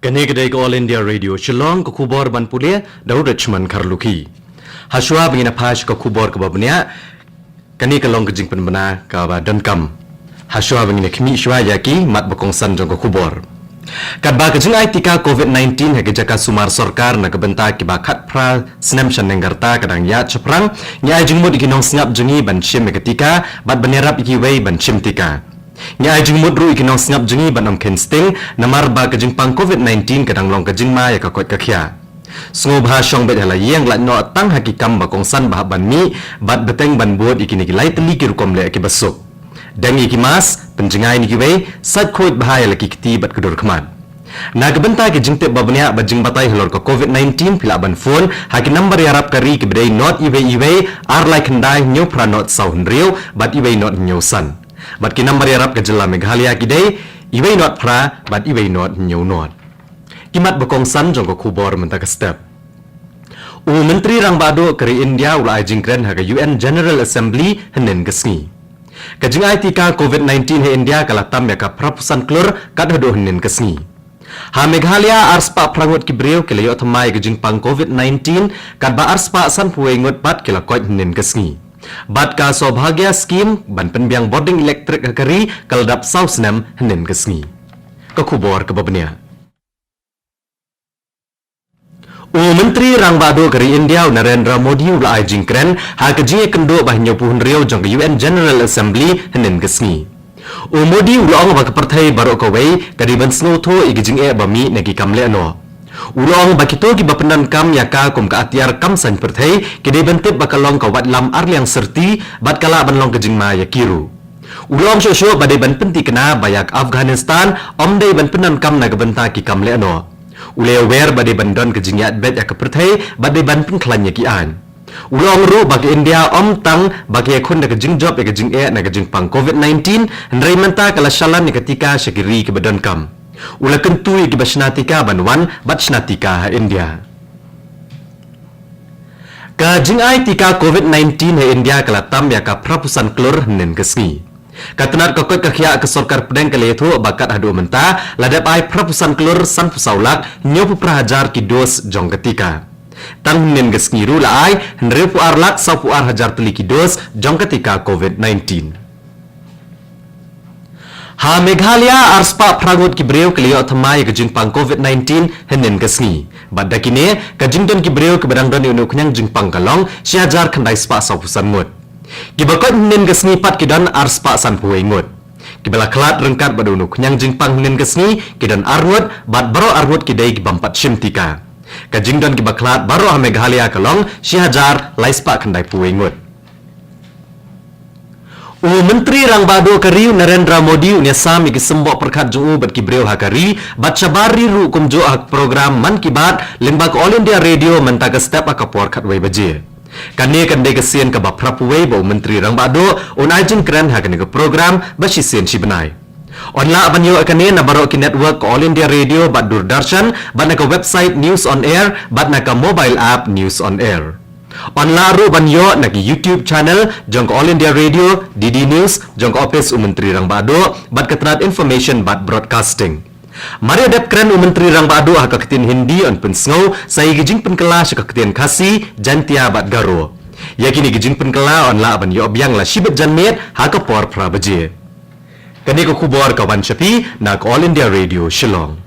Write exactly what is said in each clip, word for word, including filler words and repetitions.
Kane ka dei ka All India Radio Shillong, ka khubor ban pule da u Richmond Kharlukhi. Hashwa ba ngin ïa phai sha ka khubor kaba bniah, kane ka long ka jingpynbna kaba donkam. Hashwa ba ngin ïa khmih shwa ïa ki mat ba kongsan jong ka khubor. Katba ka jingai tika covid nineteen ha ki jaka sumar sorkar na ka bynta kiba khatphra snem shaneng ka rta ka dang ïaid shaphrang, ngi ai jingmut ïa ki nongsngap jong ngi ban shim ïa ka tika bad ban ïarap ïa kiwei ban shim tika. Ngi ai jingmut ruh ïa ki nongsngap jong ngi ban ym kheiñ sting namar ba ka jingpang covid nineteen ka dang long ka jingma ïa ka koit ka khiah. Sngewbha shong beit ha la ïing, lait noh tang ha ki kam ba kongsan ba hap ban mih bad bteng ban bud ïa kine ki lai tylli ki rukom leh kiba suk. Deng ïa ki mask, pynjngai na kiwei, sait khuid bha ïa la ki kti bad ka dur khmat. Na ka bynta ki jingtip ba bniah bad jingbatai halor ka covid nineteen, phi lah ban phone ha ki nambar ïarap ka ri kiba dei not iwei iwei, ar lai khyndai, hynñiew phra not saw hynriew bad iwei not hynñiew san. Bad ki nambar ïarap ka jylla Meghalaya ki dei iwei not phra bad iwei not hynñiew not. Ki mat ba kongsan jong ka khubor mynta ka step. U Myntri Rangbah Duh ka ri India u la ai jingkren ha ka U N General Assembly hynnin ka sngi. Ka jingai tika covid nineteen ha India ka la tam ïa ka phra phew san klur kat haduh hynnin ka sngi. Ha Meghalaya, ar spah phra ngut ki briew ki la ïoh thymmai ïa ka jingpang covid nineteen, katba ar spah san phew wei ngut pat ki la koit hynnin ka sngi. Bad ka Saubhagya Scheme ban pynbiang bording elektrik ha ka ri ka la dap saw snem hynnin ka sngi. Ka khubor kaba bniah. U Myntri Rangbah Duh ka ri India u Narendra Modi u la ai jingkren ha ka jingïakynduh ba hynñiew phew hynriew jong ka U N General Assembly hynnin ka sngi. U Modi u la ong ba ka pyrthei baroh kawei ka dei ban sngewthuh ïa ka jingeh ba mih na ki kam lehnoh. U la ong ba kito kiba pyndonkam ïa ka kum ka atiar kam saiñ pyrthei ki dei ban tip ba ka long ka waitlam arliang syrti bad ka lah ban long ka jingma ïa ki ruh. U la ong shuh shuh ba dei ban pynthikna ba ïa ka Afghanistan ym dei ban pyndonkam na ka bynta ki kam lehnoh. U la ïawer ba dei ban don ka jingïaid beit ïa ka pyrthei bad dei ban pynkhlaiñ ïa ki aiñ. U la ong ruh ba ka India ym tang ba ka ïakhun da ka jingjop ïa ka jingeh na ka jingpang covid nineteen, hynrei mynta ka la shalan ïa ka tika sha ki ri kiba donkam. U la kyntu ïa kiba shna tika ban wan bad shna tika ha India. Ka jingai tika covid nineteen ha India ka la tam ïa ka phra phew san klur hynnin ka sngi. Ka tnat ka koit ka khiah ka sorkar pdeng ka la ïathuh ba kat haduh mynta la dep ai phra phew san klur san phew saw lak hynñiew phew phra hajar ki dos jong ka tika. Tang hynnin ka sngi ruh la ai hynriew phew ar lak saw phew ar hajar tylli ki dos jong ka tika covid nineteen. Ha Meghalaya, ar spah phra ngut ki briew ki la ïoh thymmai ïa ka jingpang covid nineteen hynnin ka sngi. Bad da kine, ka jingdon ki briew kiba dang don ïa une u khñiang jingpang ka long shi hajar khyndai spah saw phew san ngut. Kiba koit hynnin ka sngi pat ki don ar spah san phew wei ngut. Kiba la khlad ryngkat bad une u khñiang jingpang hynnin ka sngi ki don ar ngut, bad baroh ar ngut ki dei kibym pat shim tika. Ka jingdon kiba khlad baroh ha Meghalaya ka long shi hajar lai spah khyndai phew wei ngut. U Myntri Rangbah Duh ka ri u Narendra Modi un ïasam ïa ki symboh pyrkhat jong u bad ki briew ha ka ri bad shabar ri ruh kumjuh ha ka program Mann Ki Baat lyngba ka All India Radio mynta ka step ha ka por khatwei baje. Kane kan dei ka sien kaba phra phew wei ba u Myntri Rangbah Duh un ai jingkren ha kane ka program ba shisien shi bnai. Yn lah ban ïoh ïa kane na baroh ki network ka All India Radio bad Doordarshan bad na ka website News on Air bad na ka mobile app News on Air. Yn lah ruh ban ïoh na ki YouTube channel jong ka All India Radio, D D News, jong ka ophis u Myntri Rangbah Duh bad ka tnat Information bad Broadcasting. Mar ïa dep kren u Myntri Rangbah Duh ha ka ktien Hindi, yn pynsngew sa ïa ki jingpynkylla sha ka ktien Khasi, Jaintia bad Garo. Ïa kine ki jingpynkylla yn lah ban ïoh biang la shibit janmiet ha ka por phra baje. Kane ka khubor ka wan sha phi na ka All India Radio Shillong.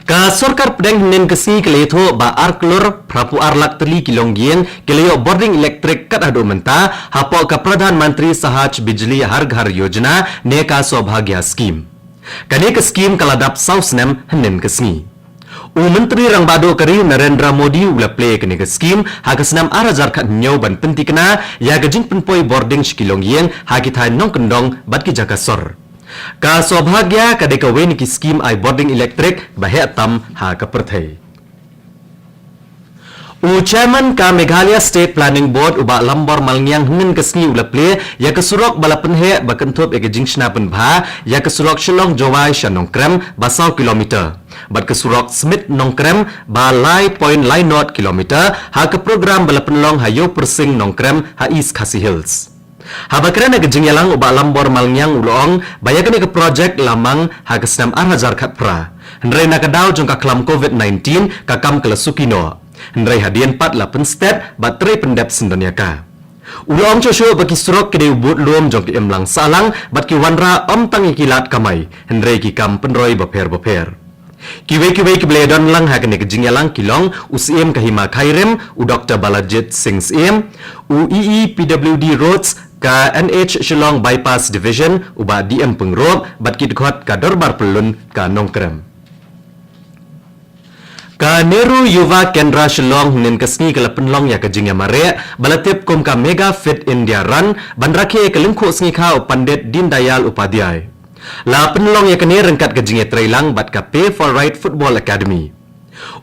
Ka sorkar pdeng hynnin ka sngi ka la ïathuh ba ar klur phra phew ar lak tylli ki longïing ki la ïoh bording elektrik kat haduh mynta hapoh ka Pradhan Mantri Sahaj Bijli Har Ghar Yojana ne ka Saubhagya Scheme. Kane ka skim ka la dap saw snem hynnin ka sngi. U Myntri Rangbah Duh ka ri u Narendra Modi u la plie kane ka skim ha ka snem ar hajar khathynñiew ban pynthikna ïa ka jingpynpoi bording sha ki longïing ha ki thaiñ nongkyndong bad ki jaka sor. Ka Saubhagya ka dei kawei na ki skim ai bording elektrik ba heh tam ha ka pyrthei. U Chairman ka Meghalaya State Planning Board u Bah Lambor Malngiang hynnin ka sngi u la plie ïa ka surok ba la pynheh ba kynthup ïa ka jingshna pynbha ïa ka surok Shillong Jowai sha Nongkrem ba saw kilometer bad ka surok Smit Nongkrem ba lai point lai not kilometer ha ka program ba la pynlong ha Ïewpyrsing Nongkrem ha East Khasi Hills. Haba kren ha ka jingïalang, u Bah Lambor Malngiang u la ong ba ïa kane ka projek la mang ha ka snem ar hajar khatphra, hynrei na ka daw jong ka khlam covid nineteen ka kam ka la suki noh, hynrei hadien pat la pynstet bad trei pyndep syndon ïa ka. U la ong shuh shuh ba ki surok ki dei u budlum jong ka imlang sahlang bad ki wanrah ym tang ïa ki lad kamai, hynrei ki kam pynroi bapher bapher. Kiwei kiwei kiba la ïadon lang ha kane ka jingïalang ki long u Syiem ka Hima Khyrim, u Doktor Balajied Singh Syiem, u E E P W D Roads ka N H Shillong Bypass Division, u Bah D M Pyngrope, bad ki dkhot ka Dorbar Pyllun ka Nongkrem. Ka Nehru Yuva Kendra Shillong hynnin ka sngi ka la pynlong ïa ka jingïamareh ba la tip kum ka Mega Fit India Run, ban rakhe ïa ka lyngkhuh sngi kha u Pandit Deendayal Upadhyay. La pynlong ïa kane ryngkat ka jingïatreilang bad ka Pay for Right Football Academy.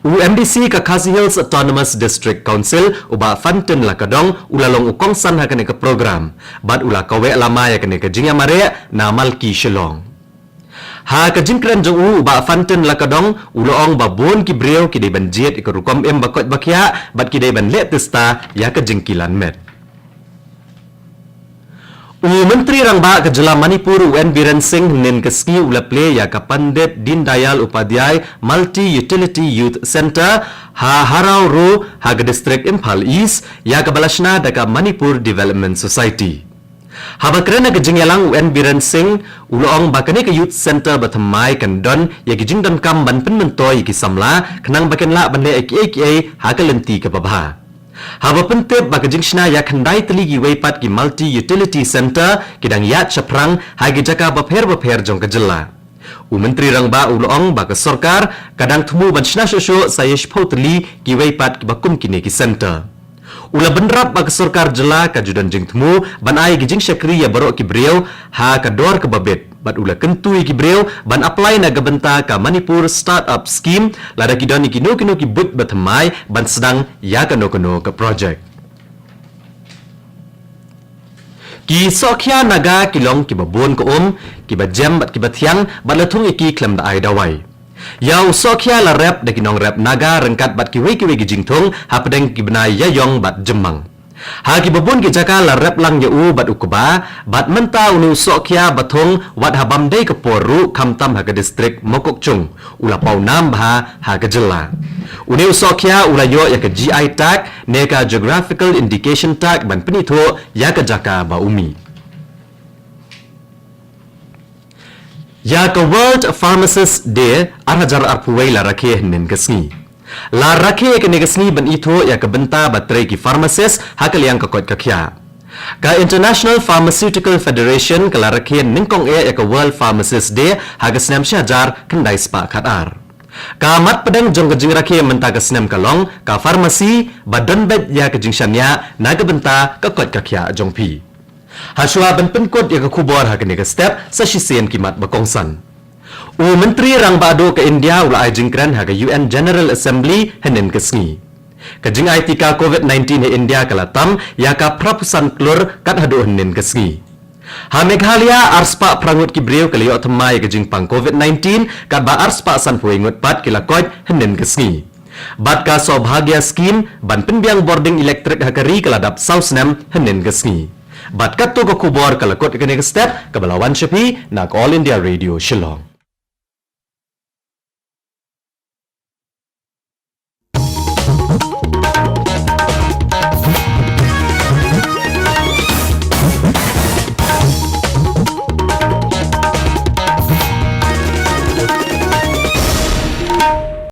U M D C ka Khasi Hills Autonomous District Council, u Bah Fantin Lakadong, u la long u kongsan ha kane ka program bad u la kaweh lama ïa kane ka jingïamareh na Malki Shillong. Ha ka jingkren jong u, u Bah Fantin Lakadong u la ong ba bun ki briew ki dei ban jied ïa ka rukom im ba koit ba khiah bad ki dei ban leh tista ïa ka jingkilan met. U Myntri Rangbah ka jylla Manipur, u N Biren Singh, hynnin ka sngi u la plie ïa ka Pandit Deendayal Upadhyay Multi Utility Youth Centre ha Howrah Road ha ka district Imphal East, ïa kaba la shna da ka Manipur Development Society. Haba kren ha ka jingïalang, u N Biren Singh u la ong ba kane ka Youth Centre ba thymmai kan don ïa ki jingdonkam ban pynmyntoi ïa ki samla khnang ba kin lah ban leh ïa kiei kiei ha ka lynti kaba bha. Haba pyntip ba ka jingshna ïa khyndai tylli kiwei pat ki Multi Utility Centre ki dang ïaid shaphrang ha ki jaka bapher bapher jong ka jylla, u Myntri Rangbah u la ong ba ka sorkar ka dang thmu ban shna shuh shuh sa ïa shiphew tylli kiwei pat kiba kum kine ki centre. U la bynrap ba ka sorkar jylla ka ju don jingthmu ban ai ki jingshakri ïa baroh ki briew ha ka dor kaba bit, bad u la kyntu ïa ki briew ban apply na ka bynta ka Manipur Startup Scheme lada ki don ïa kino kino ki buit ba thymmai ban sdang ïa kano kano ka projek. Ki sohkhia Naga ki long kiba bun ka um, kiba jem bad kiba thiang, bad la thung ïa ki khlem da ai dawai. Ïa u sohkhia la rep da ki nongrep Naga ryngkat bad kiwei kiwei ki jingthung hapdeng ki bnai Ïaïong bad Jymmang. Ha kiba bun ki jaka la rep lang ïa u bad u kba, bad mynta une u sohkhia ba thung wat ha bym dei ka por ruh, khamtam ha ka district Mokokchung, u la paw nam bha ha ka jylla. Une u sohkhia u la ïoh ïa ka G I tag ne ka Geographical Indication tag ban pynithuh ïa ka jaka ba u mih. Ïa ka World Pharmacist Day ar hajar arphew wei la rakhe hynnin ka sngi. La rakhe ïa kane ka sngi ban ithuh ïa ka bynta ba trei ki pharmacist ha ka liang ka koit ka khiah. Ka International Pharmaceutical Federation ka la rakhe nyngkong eh ïa ka World Pharmacist Day ha ka snem shi hajar khyndai spah khat ar. Ka mat pdeng jong ka jingrakhe mynta ka snem ka long ka pharmacy ba don beit ïa ka jingshaniah na ka bynta ka koit ka khiah jong phi. Hashwa ban pynkut ïa ka khubor ha kane ka step, sa shisien ki mat ba kongsan. U Myntri Rangbah Duh ka India u la ai jingkren ha ka U N General Assembly hynnin ka sngi. Ka jingai tika covid nineteen ha India ka la tam ïa ka phra phew san klur kat haduh hynnin ka sngi. Ha Meghalaya, ar spah phra ngut ki briew ki la ïoh thymmai ïa ka jingpang covid nineteen, katba ar spah san phew wei ngut pat ki la koit hynnin ka sngi. Bad ka Saubhagya Scheme ban pynbiang bording elektrik ha ka ri ka la dap saw snem hynnin ka sngi. Bad katto ka khubor ka la kut ha kane ka step, kaba la wan sha phi na ka All India Radio Shillong.